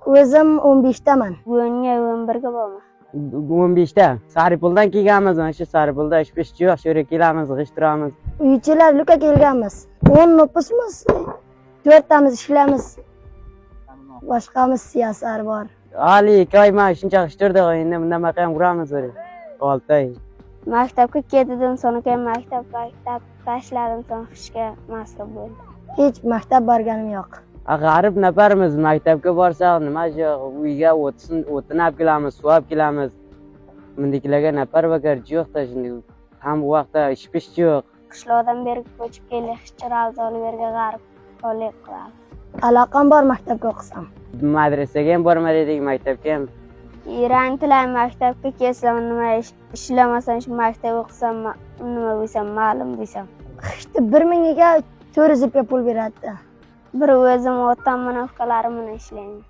O'zim 15taman. 10ga, 11ga borman. 15ta. Saripuldan kelganmiz, mana shu Saripulda ish pish yo'q, shu yerga kelamiz, g'isht turamiz. Uychilar luka kelganmiz. 10 nupusmiz. To'rttamiz ishlaymiz. Boshqamiz siyosar bor. Hali 2 oy mana shuncha g'isht turdik, endi bundan ham uramiz bir 6 oy. Maktabga ketdim, so'ng keyin maktab tashladim, so'ng qishga masraf bo'ldi. Hech maktab borganim yo'q. A, g'arib nafarmiz, maktabga borsak nima yo'q, uyga o'tin olib kelamiz, suv olib kelamiz. Bundagilarga nafar bakar yo'qda shunday. Ham bu vaqtda ish pish yo'q. Qishloqdan beri ko'chib keldik, qishchiramiz, olib yerga g'arib qolik qilamiz. Aloqam bor maktabga o'qisam. Madrasaga ham bormadik, maktabga ham. Tilayman maktabga kelsam, nima ishlamasam, shu maktab o'qisam, nima bo'lsam, ma'lum bo'lsam. Qishda 1000ga 400 rupiya pul beradi. Bir o'zim otam bilan ukalarim bilan ishlayman.